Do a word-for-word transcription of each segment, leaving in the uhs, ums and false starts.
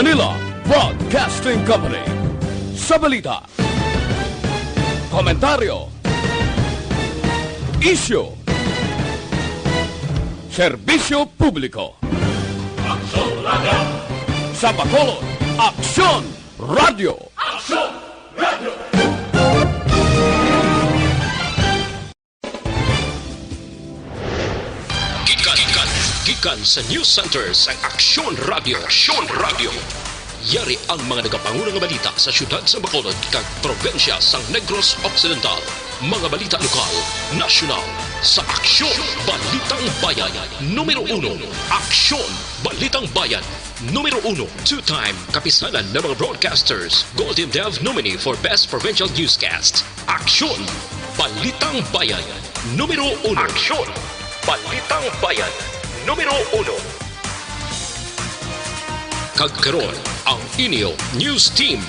Manila Broadcasting Company. Sa balita, komentaryo, isyu, serbisyo publiko. Aksyon Radio. Sa Bacolod, Aksyon Radio. Aksyon Radio. Gikan, gikan, gikan sa News Center sang Aksyon Radio. Aksyon Radio. Yari ang mga nagapanguna nga balita sa siyudad sa Bacolod kag probinsya sang Negros Occidental. Mga balita lokal, nasyonal, sa Aksyon Balitang Bayan. Numero uno, Aksyon Balitang Bayan. Numero uno, two-time Kapisanan ng mga Broadcasters Golden Dove nominee for Best Provincial Newscast. Aksyon! Balitang Bayan, numero uno. Aksyon! Balitang Bayan, numero uno. Kag karon, ang inyo news team.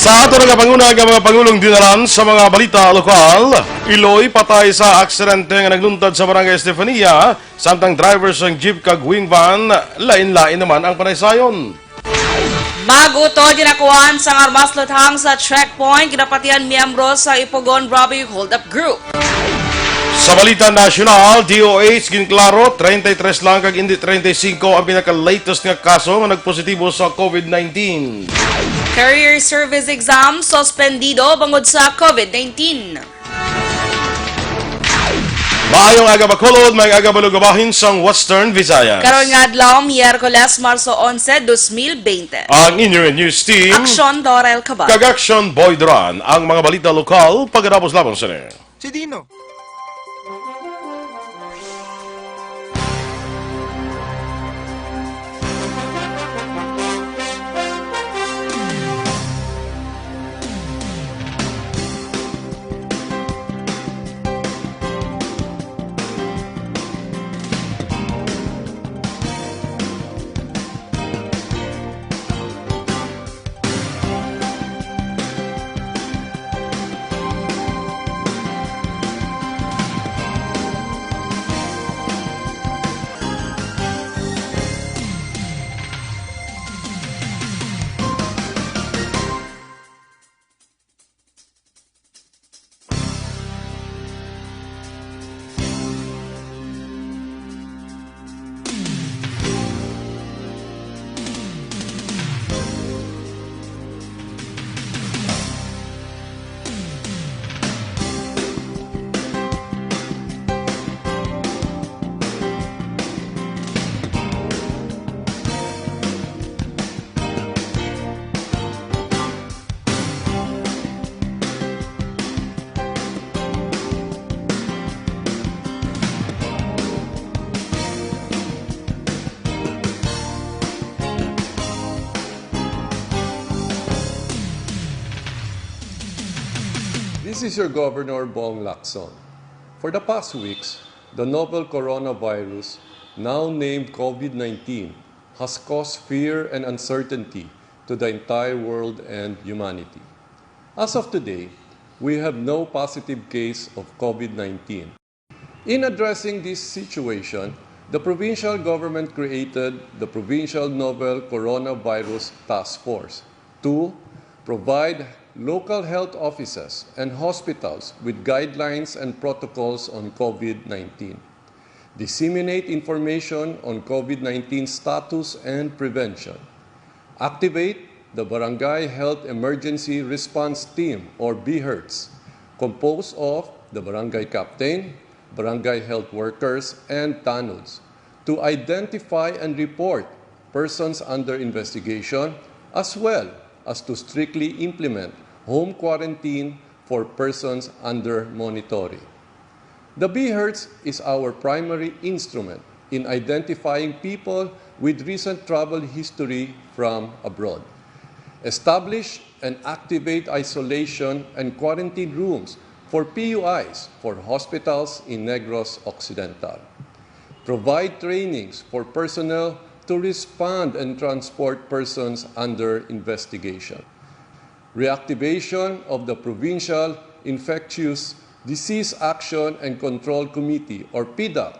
Sa ato nga panguna nga mga pangulong dinalan sa mga balita lokal, iloy patay sa aksidente nga nagluntad sa Barangay Estefania, samtang driver sang jeep kag wing van, lain-lain naman ang panaysayon. Mag-utod ginakuan sang armas luthang sa checkpoint, ginapatihan miyembro sa Ipugon Robbery Holdup Group. Sa balita nasyonal, D O H ginklaro, treinta y tres lang kag indi treinta y cinco ang pinaka-latest nga kaso nga nagpositibo sa COVID nineteen. Career service exam suspendido bangod sa COVID nineteen. Maayong aga, Bacolod, maayong aga, Balugabahin sang Western Visayas. Karon nga adlaw, Miyerkules, Marso onse, dos mil bente. Ang inyo news team, Aksyon Dorel Cabal. Kag Aksyon Boy Duran, ang mga balita lokal pagkatapos lamang sini. Si Dino. This is your Governor Bong Lacson. For the past weeks, the novel coronavirus, now named COVID nineteen, has caused fear and uncertainty to the entire world and humanity. As of today, we have no positive case of COVID nineteen. In addressing this situation, the provincial government created the Provincial Novel Coronavirus Task Force to provide local health offices and hospitals with guidelines and protocols on COVID nineteen, disseminate information on COVID nineteen status and prevention, activate the Barangay Health Emergency Response Team, or BHERTs, composed of the barangay captain, barangay health workers, and tanods, to identify and report persons under investigation, as well as to strictly implement home quarantine for persons under monitoring. The BHERTs is our primary instrument in identifying people with recent travel history from abroad. Establish and activate isolation and quarantine rooms for P U Is for hospitals in Negros Occidental. Provide trainings for personnel to respond and transport persons under investigation. Reactivation of the Provincial Infectious Disease Action and Control Committee, or PIDAC,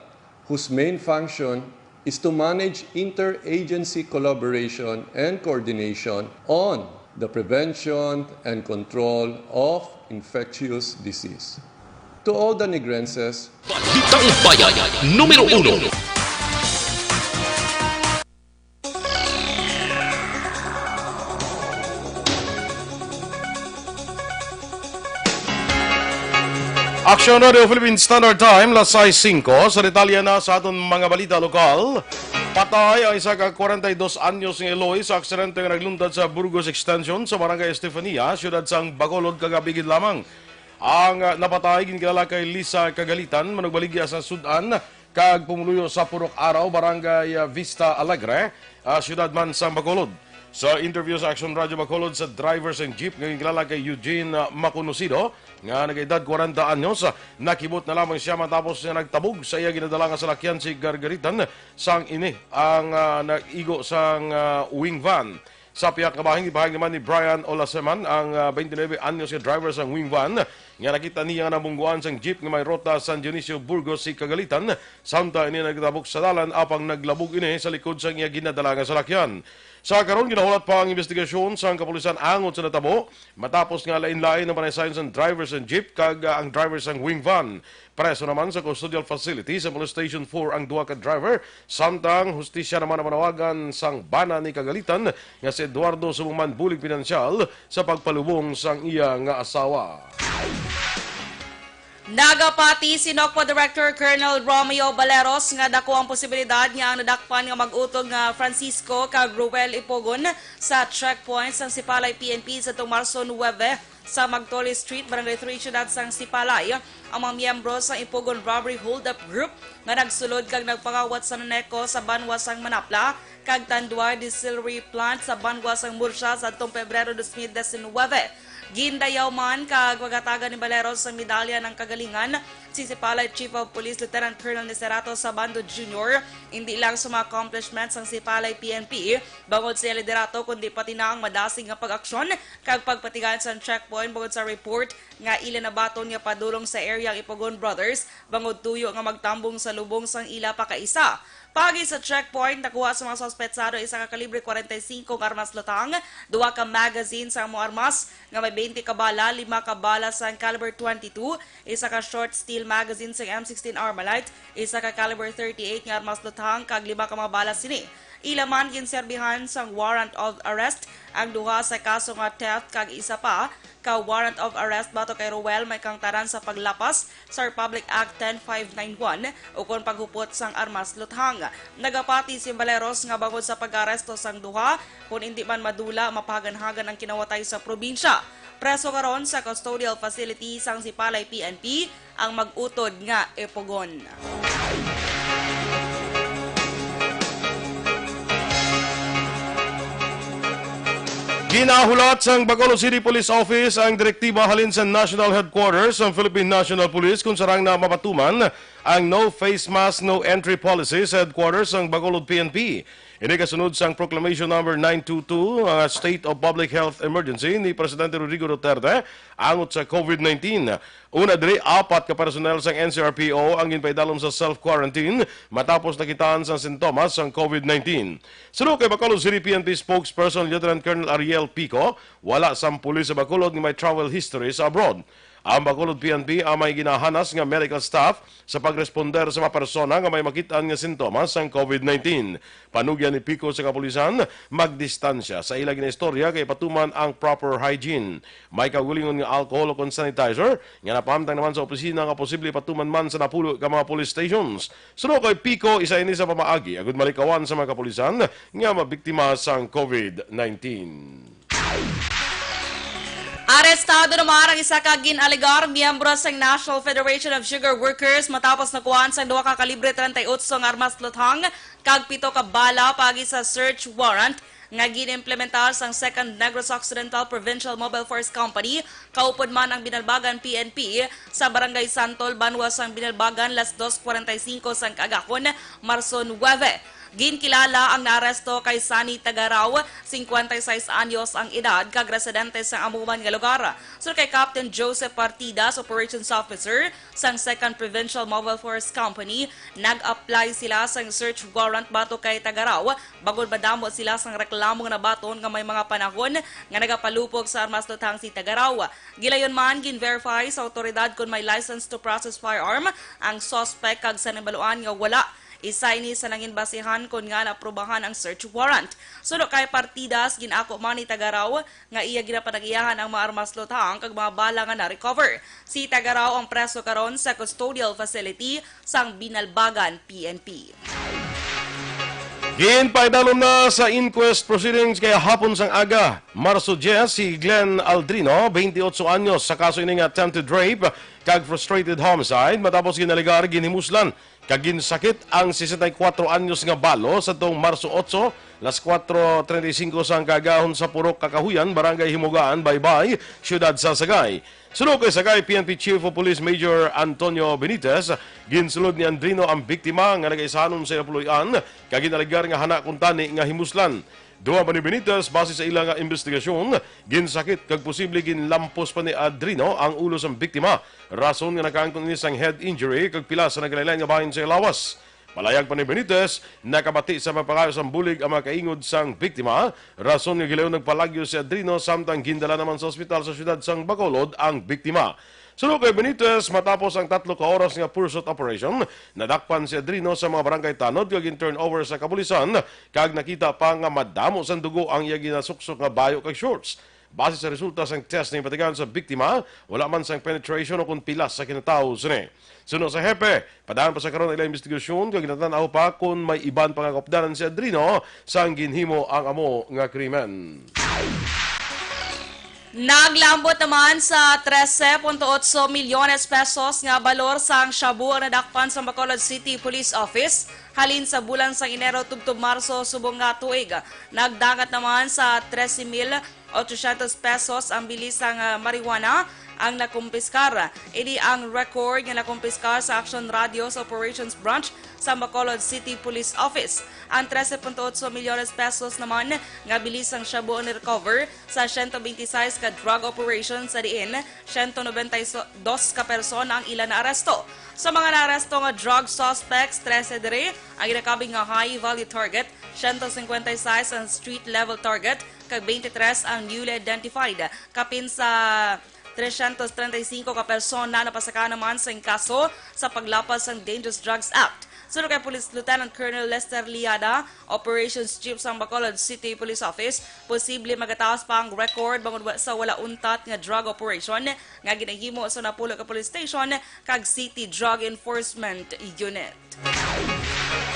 whose main function is to manage interagency collaboration and coordination on the prevention and control of infectious disease. To all the Negrenses, Balitang Bayan, numero uno. Action Radio Philippine Standard Time, las sais singko. Sa detalye na sa aton mga balita lokal, patay ang isa ka kwarenta y dos anyos nga iloy sa aksidente nga nagluntad sa Burgos Extension sa Barangay Estefania, siyudad sang Bacolod, kagabi gid lamang. Ang, ah, napatay ginkilala kay Lisa Kagalitan, manugbaligya sa Sud-an, kag pumuluyo sa Purok Araw, Barangay, ah, Vista Alegre, ah, siyudad man sang Bacolod. Sa interview sa Action Radio Bacolod sa driver sang jeep nga ginkilala kay Eugene, ah, Maconocido, nga nag-edad kwarenta anyos, ah, nakibot na lamang siya matapos nga nagtabog sa iya ginadala nga salakyan si Gargaritan sang ini ang, ah, naigo sang, ah, wing van. Sa pihak nga bahin, gipahayag naman ni Brian Olaseman, ang, ah, twenty-nine anyos nga driver sang wing van, nga nakita niya nga nabungguan sang jeep nga may ruta San Dionisio, Burgos si Kagalitan, samtang ini nagtabok sa dalan apang naglabog ini sa likod sang iya ginadala nga salakyan. Sa karon, ginahulat pa ang investigasyon sang kapulisan angot sa natabo, matapos nga lain-lain ang panaysayon sang driver sang jeep kag, ah, ang driver sang wing van. Preso naman sa custodial facility sa Police Station four ang duha ka driver, samtang hustisya naman ang manawagan sang bana ni Kagalitan nga si Eduardo subong man bulig pinansyal sa pagpalubong sang iya nga asawa. Nagapati si NOCPO Director Colonel Romeo Baleros nga dako ang posibilidad nga ang nadakpan nga mag-utod nga Francisco kag Ruel Ipugon sa checkpoint sang Sipalay P N P sa Marso nuebe sa Magtoli Street, Barangay three, siyudad sang Sipalay, ang mga miyembro sang Ipugon Robbery Holdup Group nga nagsulod kag nagpangawat sa Naneco sa banwa sang Manapla kag Tanduay Distillery Plant sa banwa sang Murcia sa adtong Pebrero dos mil diecinuebe. Gindayaw man kag pagatagan ni Baleros sang medalya ng kagalingan si Sipalay Chief of Police Lieutenant Colonel Nicerato Sabando Junior, hindi lang sa mga accomplishments sang Sipalay P N P bangod sa iya liderato, kundi pati na ang madasig nga pag-aksyon kag pagpatigayon sang checkpoint bangod sa report nga ila nabaton nga padulong sa area ang Ipugon Brothers bangod tuyo nga magtambong sa lubong sang ila pakaisa. Paagi sa checkpoint, nakuha sa mga suspetsado isa ka kalibre kwarenta y singko nga armas luthang, duha ka magazine sa amo armas nga may twenty ka bala, lima ka bala sang caliber twenty-two, isa ka short steel magazine sang M sixteen Armalite, isa ka caliber thirty-eight nga armas luthang, kag lima ka mga bala sini. Ila man ginserbihan sang warrant of arrest ang duha sa kaso nga theft kag isa pa ka warrant of arrest batok kay Roel may kangtaran sa paglapas sa Republic Act ten five nine one ukon paghupot sang armas luthang. Nagapati si Baleros nga bangod sa pag-aresto sang duha, kun indi man madula, mapahaganhagan ang kinawatay sa probinsya. Preso karon sa custodial facility sang Sipalay P N P ang mag-utod nga Ipugon. Ginahulat sang Bacolod City Police Office ang direktiba halin sa National Headquarters sang Philippine National Police kung sarang na mapatuman ang no face mask, no entry policy sa headquarters sang Bacolod P N P. Ini kasunod sang Proclamation Number nine two two, nga State of Public Health Emergency ni Presidente Rodrigo Duterte angot sa COVID nineteen. Una diri, apat ka personnel sang N C R P O ang ginpaidalom sa self-quarantine matapos nakitaan sang sintomas sang COVID nineteen. Suno kay Bacolod City P N P spokesperson Lieutenant Colonel Ariel Pico, wala sang pulis sa Bacolod nga may travel history sa abroad. Ang Bacolod P N P ang may ginahanas nga medical staff sa pagresponder sa mga persona nga may makit-an nga sintomas sang COVID nineteen. Panugyan ni Pico sa kapulisan, magdistansya sa ila ginaistorya kay patuman ang proper hygiene. May kaugalingon nga alcohol o kon sanitizer nga napahamtang naman sa opisina nga posible patuman man sa napulo ka mga police stations. Suno kay Pico, isa ini sa pamaagi agud malikawan sa mga kapulisan nga mabiktima sang COVID nineteen. Arestado naman ang isa ka gin-alegar miyembro sang National Federation of Sugar Workers matapos nakuhaan sang duha ka kalibre treinta y ocho nga armas luthang kag pito ka bala paagi sa search warrant nga gin-implementar sang Second Negros Occidental Provincial Mobile Force Company, kaupod man ang Binalbagan P N P sa Barangay Santol, banwa sang Binalbagan, las dos kwarenta y singko sang kaagahon, Marso nuebe. Ginkilala ang naaresto kay Sunny Tagaraw, singkwenta y seis anyos ang edad, kag residente sa amo man nga lugar. Suno kay Captain Joseph Partidas, Operations Officer sang Second Provincial Mobile Force Company, nag-apply sila sang search warrant batok kay Tagaraw, bangod madamo sila sang reklamo nga nabaton nga may mga panahon nga nagapalupog sa armas luthang si Tagaraw. Gilayon man, gin-verify sa awtoridad kon may license to process firearm ang suspect, kag sa nabaluan nga wala, isa ini sa nangin basihan kon ngaa naaprubahan ang search warrant. Suno kay Partidas, gin-ako man ni Tagaraw nga iya ginapanag-iyahan ang mga armas luthang kag mga bala nga na-recover. Si Tagaraw ang preso karon sa custodial facility sang Binalbagan P N P. Ginpaidalom na sa inquest proceedings kay hapon sang aga, Marso diyes, si Glenn Aldrino, twenty-eight anyos, sa kaso ini nga attempted rape kag frustrated homicide, matapos ginalegar ginhimuslan kag ginsakit ang sesenta y kuwatro anyos nga balo sadtong Marso otso, las kuwatro treinta y cinco sang kaagahon sa Purok Kakahuyan, Barangay Himugaan, Baybay, Siyudad sa Sagay. Suno kay Sagay P N P Chief of Police Major Antonio Benitez, ginsulod ni Andrino ang biktima nga nagaisahanon sa ila puloy-an kag ginalegar nga hana kuntani nga himuslan. Dugang pa ni Benitez, base sa ila nga investigasyon, ginsakit kag posible ginlampos pa ni Andrino ang ulo sang biktima, rason nga nakaangkon ini sang head injury kag pila sa nagalain-lain nga bahin sa iya lawas. Palayag pa ni Benitez, nakabati sa pagpangayo sang bulig ang mga kaingod sang biktima, rason nga gilayon nagpalagyo si Adrino, samtang gindala naman sa ospital sa siyudad sang Bacolod ang biktima. Suno kay Benitez, matapos ang tatlo ka oras nga pursuit operation, nadakpan si Adrino sa mga barangay tanod kag gin-turn over sa kapulisan, kag nakita pa nga madamo sang dugo ang iya ginasuksok nga bayo kag shorts. Base sa resulta sang test nga ginpatigan sa biktima, wala man sang penetration o kon pilas sa kinatawo sini. Suno sa hepe, padaan pa sa karon ang ila investigasyon kag ginatan-aw pa kon may iban pa nga kaupdanan si Adrino sang ginhimo ang amo nga krimen. Naglambot naman sa trese punto otso milyones pesos nga balor sang shabu ang nadakpan sa Bacolod City Police Office halin sa bulan sang Enero tubtob Marso subong nga tuig. Nagdangat naman sa trese mil otosyentos pesos ang bili sang, ah, marijuana ang nakumpiskar. Ini ang record nga nakumpiskar sa Action Radio sa Operations Branch sa Bacolod City Police Office. Ang trese punto otso milyones pesos naman nga bili sang shabu ang recover sa siyento bente y seis ka drug operation, sa diin siyento nobenta y dos ka persona ang ila naaresto. Sa mga naaresto nga drug suspects, trese diri ang ginakabig nga high value target, siyento singkwenta y seis ang street level target, kag twenty-three ang newly identified. Kapin sa trescientos treinta y cinco ka persona napasaka naman sa kaso sa paglapas sang Dangerous Drugs Act. Suno kay Police Lieutenant Colonel Lester Liada, Operations Chief sang Bacolod City Police Office, posible magataas pa ang record bangod wa-, sa wala untat nga drug operation nga ginahimo sa napulo ka police station kag City Drug Enforcement Unit.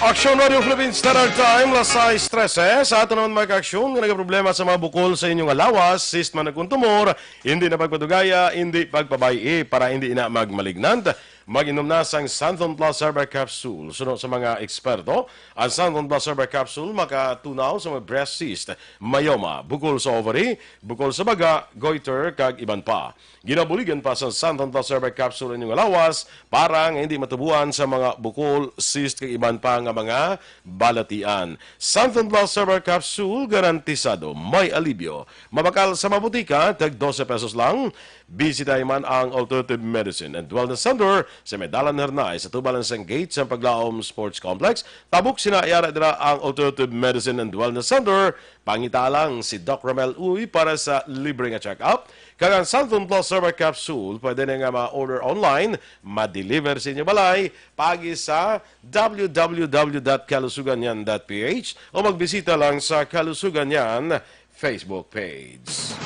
Aksyon Radio Philippines Standard Time, las sais trese. Sa aton naman mga kaaksyon nga nagaproblema sa mga bukol sa inyo nga lawas, cyst man o kon tumor, hindi na pagpadugaya, hindi pagpabay-i para hindi na magmalignant. Mag-inom na sang Santon Plus Herbal Capsule. Suno sa mga eksperto, ang Santon Plus Herbal Capsule makatunaw sa mga breast cyst, myoma, bukol sa ovary, bukol sa baga, goiter, kag iban pa. Ginabuligan pa sa Santon Plus Herbal Capsule ang inyong lawas para nga hindi matubuan sa mga bukol, cyst, kag iban pa nga mga balatian. Santon Plus Herbal Capsule, garantisado may alibyo. Mabakal sa mga butika, tag dose pesos lang. Bisitahi man ang Alternative Medicine and Wellness Center sa may Dalan Hernay, sa tubalan sang gate sa Paglaom Sports Complex. Tabok sina, yara dira ang Alternative Medicine and Wellness Center. Pangita lang si Doc Romel Uy para sa libre nga check-up. Kag ang Santon Plus Herbal Capsule, pwede na nga ma-order online, ma-deliver sa inyo balay, paagi sa w w w dot kalusuganyan dot p h o magbisita lang sa Kalusuganyan Facebook page.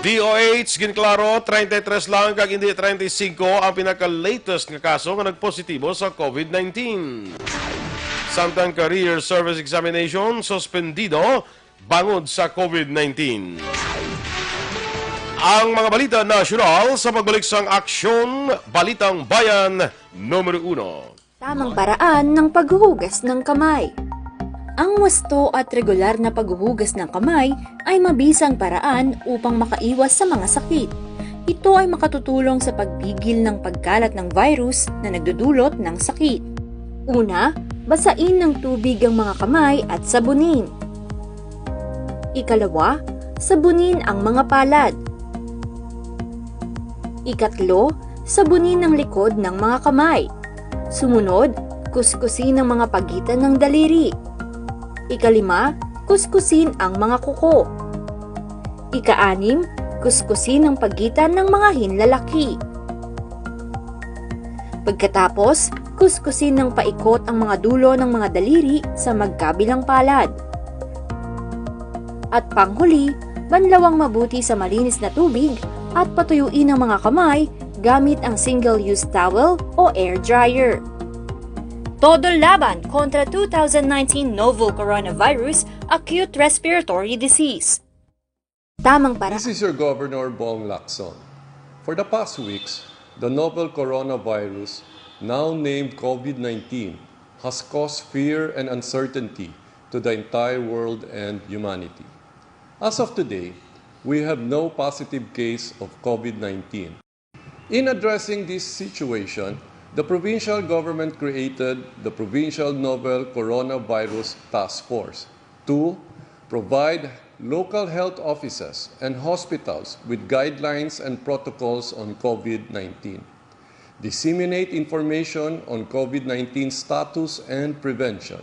D O H, ginklaro, treinta y tres lang kag hindi treinta y cinco ang pinaka-latest nga kaso nga nagpositibo sa COVID nineteen. Samtang career service examination suspendido bangod sa COVID nineteen. Ang mga balita nasyonal sa pagbalik sang Aksyon, Balitang Bayan, numero uno. Tamang paraan ng paghuhugas ng kamay. Ang wasto at regular na paghuhugas ng kamay ay mabisang paraan upang makaiwas sa mga sakit. Ito ay makatutulong sa pagpigil ng pagkalat ng virus na nagdudulot ng sakit. Una, basain ng tubig ang mga kamay at sabunin. Ikalawa, sabunin ang mga palad. Ikatlo, sabunin ang likod ng mga kamay. Sumunod, kuskusin ang mga pagitan ng daliri. Ikalima, kuskusin ang mga kuko. Ikaanim, kuskusin ang pagitan ng mga hinlalaki. Pagkatapos, kuskusin ng paikot ang mga dulo ng mga daliri sa magkabilang palad. At panghuli, banlawang mabuti sa malinis na tubig at patuyuin ang mga kamay gamit ang single-use towel o air dryer. Todo laban kontra two thousand nineteen novel coronavirus acute respiratory disease. Tamang para This is your Governor Bong Lacson. For the past weeks, the novel coronavirus, now named COVID nineteen, has caused fear and uncertainty to the entire world and humanity. As of today, we have no positive case of COVID nineteen. In addressing this situation, the provincial government created the Provincial Novel Coronavirus Task Force to provide local health offices and hospitals with guidelines and protocols on COVID nineteen, disseminate information on COVID nineteen status and prevention,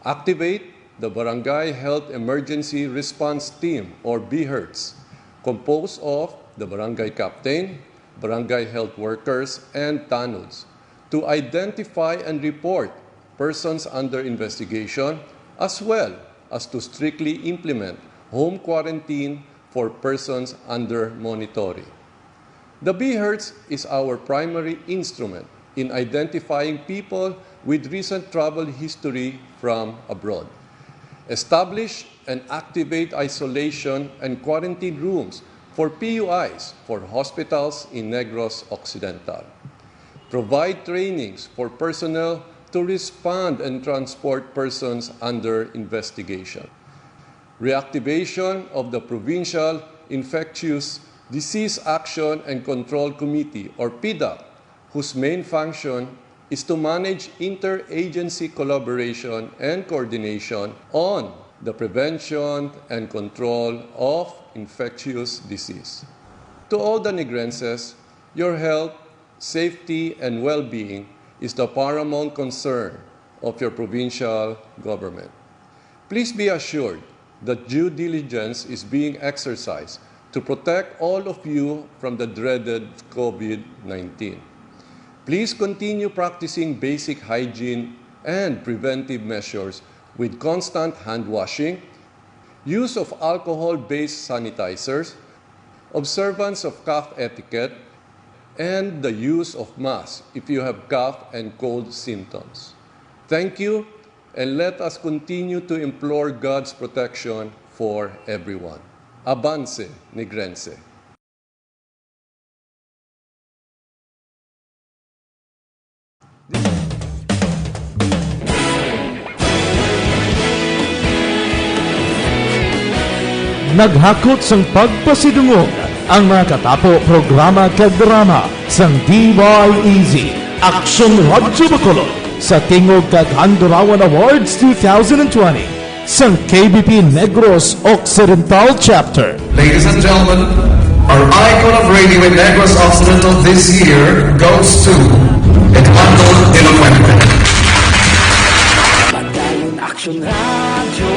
activate the Barangay Health Emergency Response Team, or BHERTs, composed of the barangay captain, barangay health workers, and tanods to identify and report persons under investigation, as well as to strictly implement home quarantine for persons under monitoring. The BHERTs is our primary instrument in identifying people with recent travel history from abroad. Establish and activate isolation and quarantine rooms for P U Is for hospitals in Negros Occidental. Provide trainings for personnel to respond and transport persons under investigation. Reactivation of the Provincial Infectious Disease Action and Control Committee, or PIDAC, whose main function is to manage interagency collaboration and coordination on the prevention and control of infectious disease. To all the Negrenses, your health, safety, and well-being is the paramount concern of your provincial government. Please be assured that due diligence is being exercised to protect all of you from the dreaded COVID nineteen. Please continue practicing basic hygiene and preventive measures with constant hand washing, use of alcohol-based sanitizers, observance of cough etiquette, and the use of masks if you have cough and cold symptoms. Thank you, and let us continue to implore God's protection for everyone. Avance, Negrense. Naghakot sang pagpasidungog ang mga katapo programa kag drama sang D Y E Z, Aksyon Radyo Bacolod, sa Tingog kag Handurawan Awards two thousand twenty sang K B P Negros Occidental Chapter. Ladies and gentlemen, our icon of radio in Negros Occidental this year goes to Eduardo de la Fuente. Padayon Aksyon Radyo,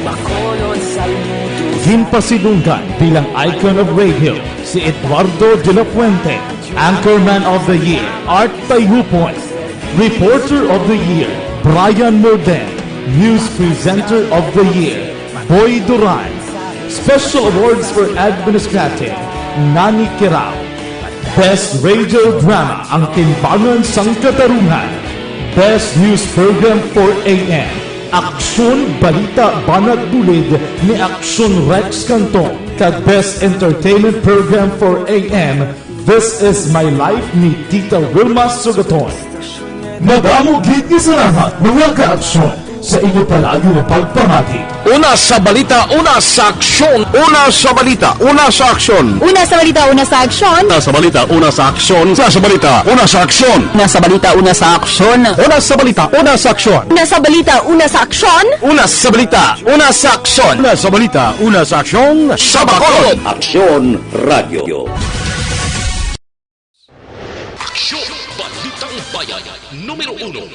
Bacolod, saludo. Ginpasidunggan bilang icon of radio si Eduardo de la Fuente, Anchorman of the Year, Art Tayhupon, Reporter of the Year, Brian Morden, News Presenter of the Year, Boy Duran, Special Awards for Administrative, Nani Kirao, Best Radio Drama, Ang Timbangan sang Katarungan, Best News Program for A M, Aksyon Balita Banat Bulid ni Aksyon Rex Canton, kag Best Entertainment Program for A M, This Is My Life ni Tita Wilma Sugaton. Madamo gid nga salamat, mga ka-aksyon, Sa inyo palaagi nga pagpamati. Una sa balita, una sa aksyon. Una sa balita, una sa aksyon. Una sa balita, una sa aksyon. Una sa balita, una sa aksyon. Una sa balita, una sa aksyon. Una sa balita, una sa aksyon. Una sa balita, una sa aksyon. Una sa balita, una sa aksyon. Una sa balita, una sa aksyon. Una sa balita, una sa aksyon. Sa Bacolod. Aksyon Radio. Aksyon, Balitang Bayan, numero uno.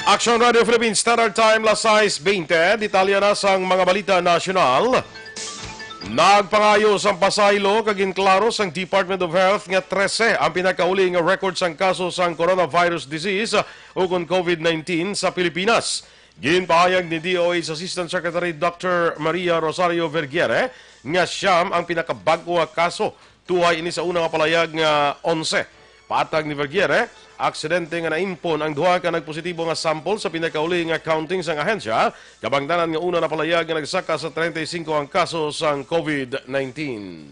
Aksyon Radio Philippines Standard Time, las sais bente. Detalye na sang mga balita nasyonal. Nagpangayo sang pasaylo kag ginklaro sang Department of Health nga trese ang pinakauli nga record sang kaso sang coronavirus disease ukon COVID nineteen sa Pilipinas. Ginpahayag ni D O H Assistant Secretary Doctor Maria Rosario Vergeire nga siyam ang pinakabag-o nga kaso. Tuhay ini sa una nga palayag nga onse. Patag ni Vergeire, aksidente nga naimpon ang duha ka nagpositibo nga sample sa pinakauli nga counting sang ahensya, kabangdanan nga una na palayag nga nagsaka sa treinta y cinco ang kaso sang COVID nineteen.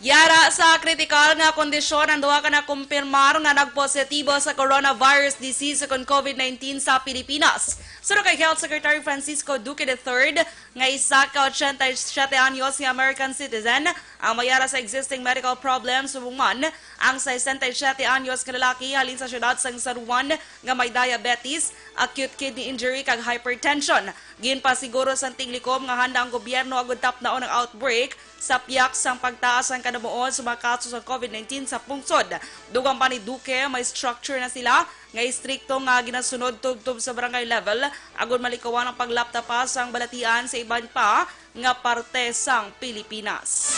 Yara sa kritikal nga kondisyon ang duha ka nakumpirmar nga nagpositibo sa coronavirus disease ukon COVID nineteen sa Pilipinas. Suno kay Health Secretary Francisco Duque the third, nga isa ka ochenta y siete anyos nga American citizen ang may ara sa existing medical problems, subong man ang sesenta y siete anyos nga lalaki halin sa siyudad sang San Juan nga may diabetes, acute kidney injury, kag hypertension. Ginpasiguro sang Tiglikom nga handa ang gobyerno agud tapnaon ang outbreak sa piyak sang pagtaas sang kanamuon sa mga kaso sa COVID nineteen sa pungsod. Dugang pa ni Duque, may structure na sila nga istrikto nga ginasunod tubtob sa barangay level, agud malikawan ang paglapta pa sang balatian sa iban pa nga parte sang Pilipinas.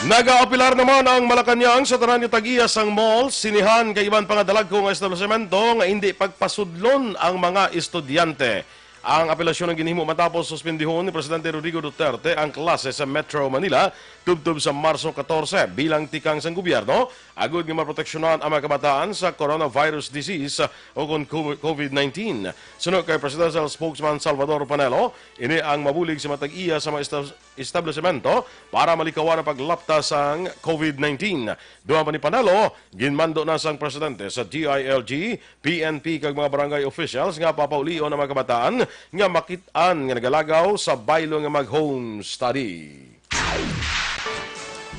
Nagaapilar naman ang Malacañang sa tanan nga tag-iya sang mall, sinehan, kag iban pa nga dalagko nga establisemento nga indi pagpasudlon ang mga estudyante. Ang apelasyon ang ginhimo matapos suspendihon ni Presidente Rodrigo Duterte ang klase sa Metro Manila tubtob sa Marso katorse bilang tikang sang gobyerno agud nga maproteksyonan ang mga kabataan sa coronavirus disease ukon COVID nineteen. Suno kay Presidential Spokesman Salvador Panelo, ini ang mabulig sa mga tag-iya sa mga esta-, establisemento para malikawan ang paglapta sang COVID nineteen. Dugang pa ni Panelo, ginmando na sang presidente sa D I L G, P N P kag mga barangay officials nga papaulion ang mga kabataan nga makit-an nga nagalagaw sa baylo nga mag-home study.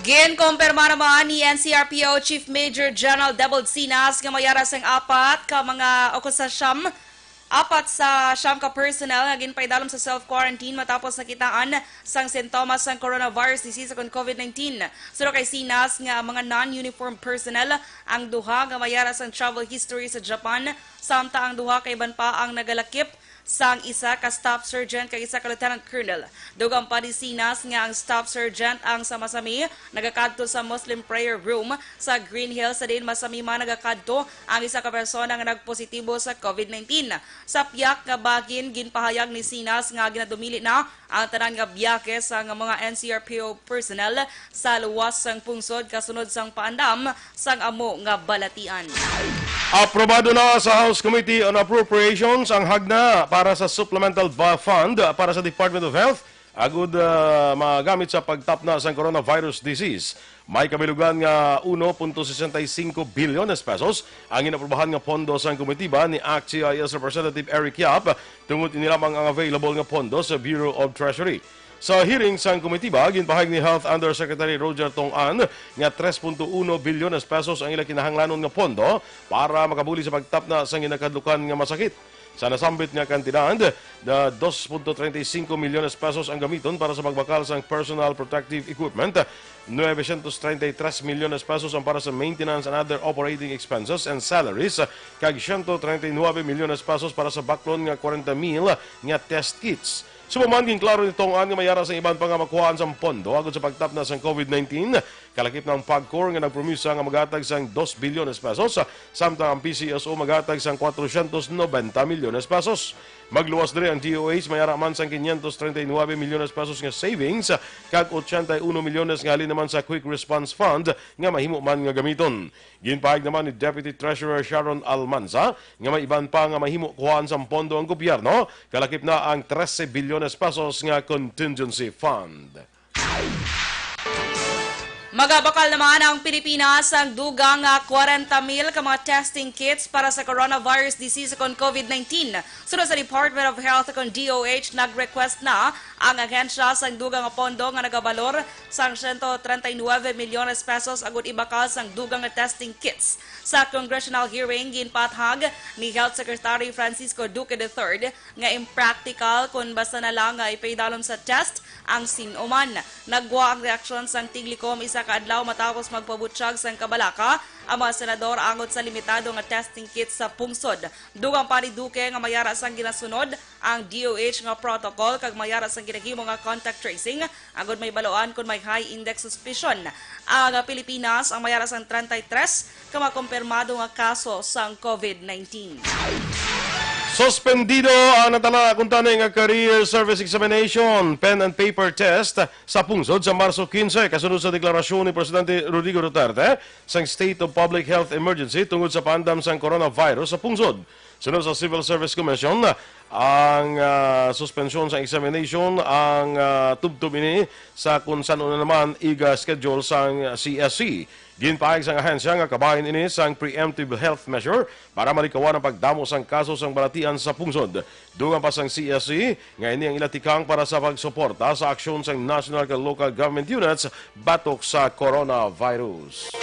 Ginkumpirma naman ni N C R P O Chief Major General Debold Sinas nga may ara sang apat ka mga o sa siyam, apat sa siyam ka personnel nga ginpaidalom sa self-quarantine matapos nakitaan sang sintomas sang coronavirus disease ukon COVID nineteen. Suno kay Sinas nga ang mga non-uniform personnel ang duha nga may ara sang travel history sa Japan, samtang ang duha ka iban pa ang nagalakip sang isa ka staff sergeant kag isa ka lieutenant colonel. Dugang pa ni Sinas nga ang staff sergeant ang sa masami nagakadto sa Muslim prayer room sa Green Hills, sa diin masami man nagakadto ang isa ka persona nga nagpositibo sa COVID nineteen. Sa piyak nga bahin, ginpahayag ni Sinas nga ginadumili na ang tanan nga biyahe sang mga N C R P O personnel sa luwas sang pungsod kasunod sang paandam sang amo nga balatian. Aprobado na sa House Committee on Appropriations ang hagna para sa Supplemental Va-, Fund para sa Department of Health agud, ah, magamit sa pagtapna sang coronavirus disease. May kabilugan nga uno punto sesenta y cinco bilyones pesos ang inaprubahan nga pondo sang komitiba ni ACT-CIS Representative Eric Yap, tungod ini lamang ang available nga pondo sa Bureau of Treasury. Sa hearing sang komitiba, ginpahayag ni Health Undersecretary Roger Tong-an nga tres punto uno bilyones pesos ang ila kinahanglanon nga pondo para makabulig sa pagtapna sang ginakadlukan nga masakit. Sa nasambit nga kantidad, na dos punto treinta y cinco milyones pesos ang gamiton para sa pagbakal sang personal protective equipment, novecientos treinta y tres milyones pesos ang para sa maintenance and other operating expenses and salaries, kag ciento treinta y nueve milyones pesos para sa baklon nga kwarenta mil nga test kits. Subong man, ginklaro ni Tong-an nga may ara sang iban pa nga makuhaan sang pondo agud sa pagtapna sang COVID nineteen. Kalakip na ang PAGCOR nga nagpromisa nga maghatag sang dos bilyones pesos, samtang ang P C S O maghatag sang cuatrocientos noventa milyones pesos. Magluwas diri ang D O H, may ara man sang quinientos treinta y nueve milyones pesos nga savings, kag ochenta y uno milyones nga halin naman sa Quick Response Fund nga mahimo man nga gamiton. Ginpahayag naman ni Deputy Treasurer Sharon Almanza nga may iban pa nga mahimo kuhaan sang pondo ang gobyerno, kalakip na ang trese bilyones pesos nga contingency fund. Magabakal naman ang Pilipinas sang dugang nga kwarenta mil ka mga testing kits para sa coronavirus disease kon COVID nineteen. Suno sa Department of Health kon D O H, nag-request na ang ahensya sang dugang nga pondo nga nagabalor sang siyento treinta y nuebe milyones pesos agud ibakal sang dugang nga testing kits. Sa congressional hearing, ginpaathag ni Health Secretary Francisco Duque the third nga impractical kon basta na lang nga ipaidalom sa test ang sin-o man. Nagwa ang reaksyon sang Tiglikom isa ka adlaw matapos magpabutyag sang kabalaka ang mga senador angot sa limitado nga testing kits sa pungsod. Dugang pa ni Duque nga mayara sang ginasunod ang D O H nga protocol kag mayara sang ginahimo nga contact tracing, agud may baloan kon may high index suspicion ang Pilipinas, ang mayara sang treinta y tres ka mga kumpirmado nga kaso sang COVID nineteen. Suspendido ang natala kuntani nga career service examination, pen and paper test sa pungsod sa Marso quince, kasunod sa deklarasyon ni Presidente Rodrigo Duterte sang state of public health emergency tungod sa paandam sang coronavirus sa pungsod. Suno sa Civil Service Commission, ang, ah, suspensyon sa examination ang, ah, tubtob ini sa kung san-o na naman iga schedule sang C S C. Ginpaayag sang ahensya nga kabahin ini sang preemptive health measure para malikawan ang pagdamo sang kaso sang balatian sa pungsod. Dugang pa sang C S C nga ini ang ila tikang para sa pagsuporta sa aksyon sang national kag local government units batok sa coronavirus.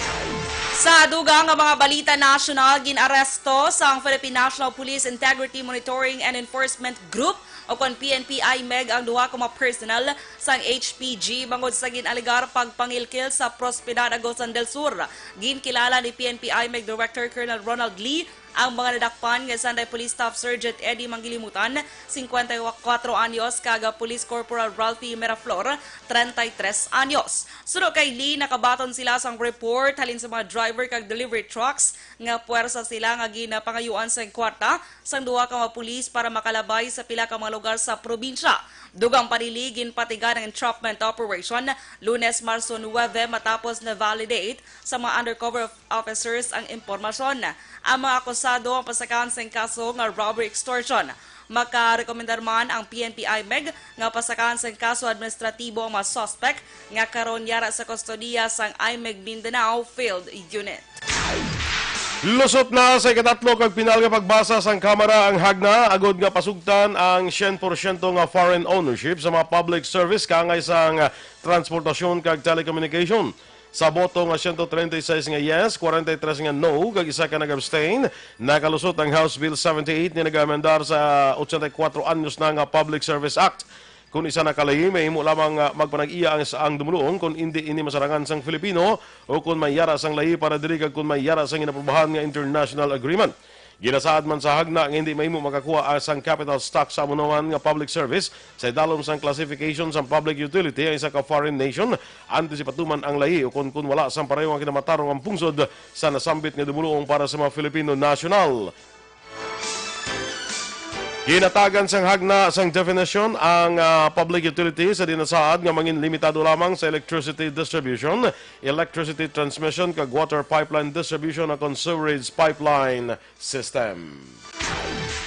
Sa dugang nga mga balita nasyonal, gin-aresto sang Philippine National Police Integrity Monitoring and Enforcement Group o kon P N P I MEG ang duha ka mga personnel sang H P G bangod sa gin-alegar pagpangilkil sa Prosperidad, Agusan del Sur. Ginkilala ni P N P I MEG Director Colonel Ronald Lee ang mga nadakpan nga sanday Police Staff Sergeant Eddie Manggilimutan, singkwenta y kuwatro anyos, kag Police Corporal Ralphie Miraflor, treinta y tres anyos. Suno kay Lee, nakabaton sila sang report halin sa mga driver kag delivery trucks nga puwersa sila nga ginapangayuan sang kwarta sang duha ka mga pulis para makalabay sa pila ka mga lugar sa probinsya. Dugang pa ni Lee, ginpatigan ang entrapment operation Lunes, Marso nuebe, matapos na-validate sa mga undercover officers ang impormasyon. Ang mga akusado ang pasakaan sang kaso nga robbery extortion. Makarekomendar man ang P N P I MEG nga pasakaan sang kaso administratibo ang mga suspek nga karon yara sa kustodiya sang I MEG Mindanao Field Unit. Lusot na sa ikatatlo kag pinal nga pagbasa sang Kamara ang hagna agud nga pasugtan ang syen porsyento nga foreign ownership sa mga public service kaangay sang transportasyon kag telecommunication. Sa boto nga siyento treinta y seis nga yes, kwarenta y tres nga no, kag isa ka nag-abstain, nakalusot ang House Bill seventy-eight nga nag-amendar sa ochenta y kuwatro anyos na nga Public Service Act. Kon isa na ka layi, mahimo lamang nga magpanag-iya ang, ang dumuluong kon indi ini masarangan sang Filipino o kon may yara sang layi para diri kag kon may yara sang inaprubahan nga international agreement. Ginasaad man sa hagna nga hindi mahimo makakuha sang capital stock sa amo naman nga public service sa idalom sang classification sang public utility ang isa ka foreign nation antes ipatuman ang layi o kon, kon wala sang pareho nga kinamatarong ang pungsod sa nasambit nga dumuluong para sa mga Filipino national. Ginatagan sang hagna sang definition ang, ah, public utility sa dinasaad nga mangin limitado lamang sa electricity distribution, electricity transmission, kag water pipeline distribution, o kon sewerage pipeline system.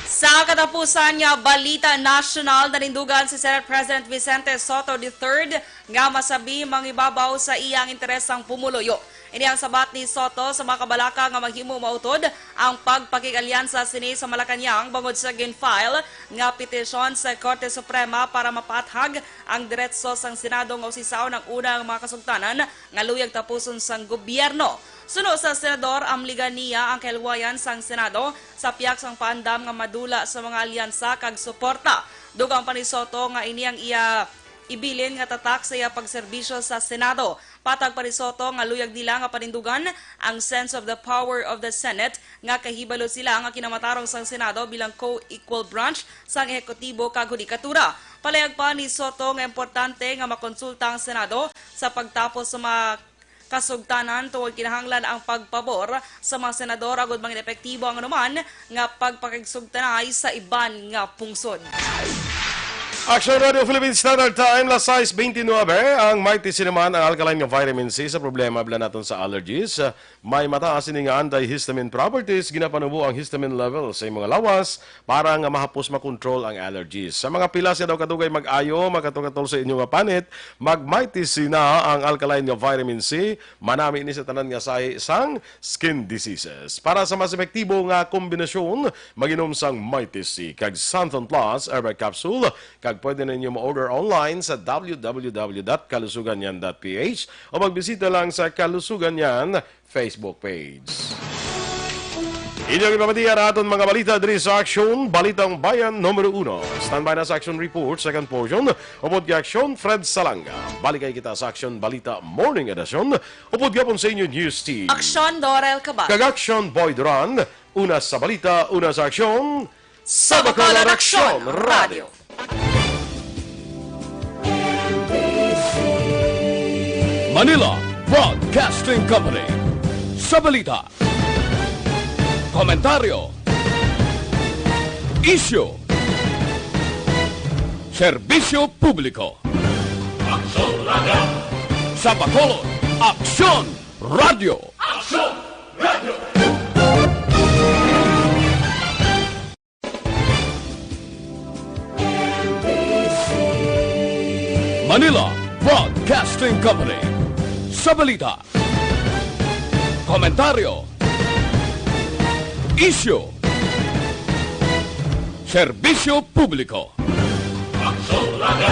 Sa katapusan nga balita nasyonal, nanindugan si Senate President Vicente Sotto the third nga masabi mangibabaw sa iyang interes ang pumuluyo. Ini ang sabat ni Sotto sa mga kabalaka nga mahimo mautod ang pagpakig-alyansa sini sa Malacañang bangod sa gin-file nga petisyon sa Korte Suprema para mapaathag ang diretso sang Senado nga usisaon ang una nga mga kasugtanan nga luyag tapuson sang gobyerno. Suno sa senador, amligan niya ang kahilwayan sang Senado sa pihak sang paandam nga madula sa mga alyansa kag suporta. Dugang pa ni Sotto nga ini ang iya ibilin nga tatak sa iya pagserbisyo sa Senado. Patag pa ni Sotto nga luyag nila nga panindugan ang sense of the power of the Senate nga kahibalo sila nga kinamatarong sang Senado bilang co-equal branch sang ehekutibo kag hudikatura. Palayag pa ni Sotto nga importante nga makonsulta ang Senado sa pagtapos sa mga kasugtanan tungod kinahanglan ang pagpabor sa mga senador agud mangin epektibo ang anuman nga pagpakigsugtanay sa iban nga pungsod. Action Radio Philippine Standard Time, las sais bente nuebe. Ang Mighty C naman, ang alkaline nga vitamin C sa problema bala naton sa allergies. May mataas ini nga antihistamine properties, ginapanubo ang histamine level sa imong lawas para nga mahapos makontrol ang allergies. Sa mga pilas nga daw kadugay mag-ayo, makatol-katol sa inyo nga panit, mag Mighty C na, ang alkaline nga vitamin C. Manami ni sa tanan nga sahi sang skin diseases. Para sa mas epektibo nga kombinasyon, mag-inom sang Mighty C kag Xanthone Plus Herbal Capsule, kag pwede na ninyo ma-order online sa w w w dot kalusuganyan dot p h o magbisita lang sa Kalusuganyan Facebook page. Inyong ipamatiya na aton mga balita diri sa Aksyon Balitang Bayan numero uno. Standby na sa Aksyon Report, second portion, upod kay Aksyon Fred Salanga. Balik kay kita sa Aksyon Balita Morning Edition, upod gihapon sa inyo News Team. Aksyon Laurel Cabal. Kag Aksyon Boy Duran. Una sa balita, una sa aksyon, sa Bacolod Aksyon Radio. Manila Broadcasting Company. Sa balita, komentaryo, isyu, serbisyo publiko. Aksyon Radio. Sa Bacolod, Aksyon Radio. Aksyon Radio. Manila Broadcasting Company. Sa balita, komentaryo, isyu, serbisyo publiko. Aksyon Radio.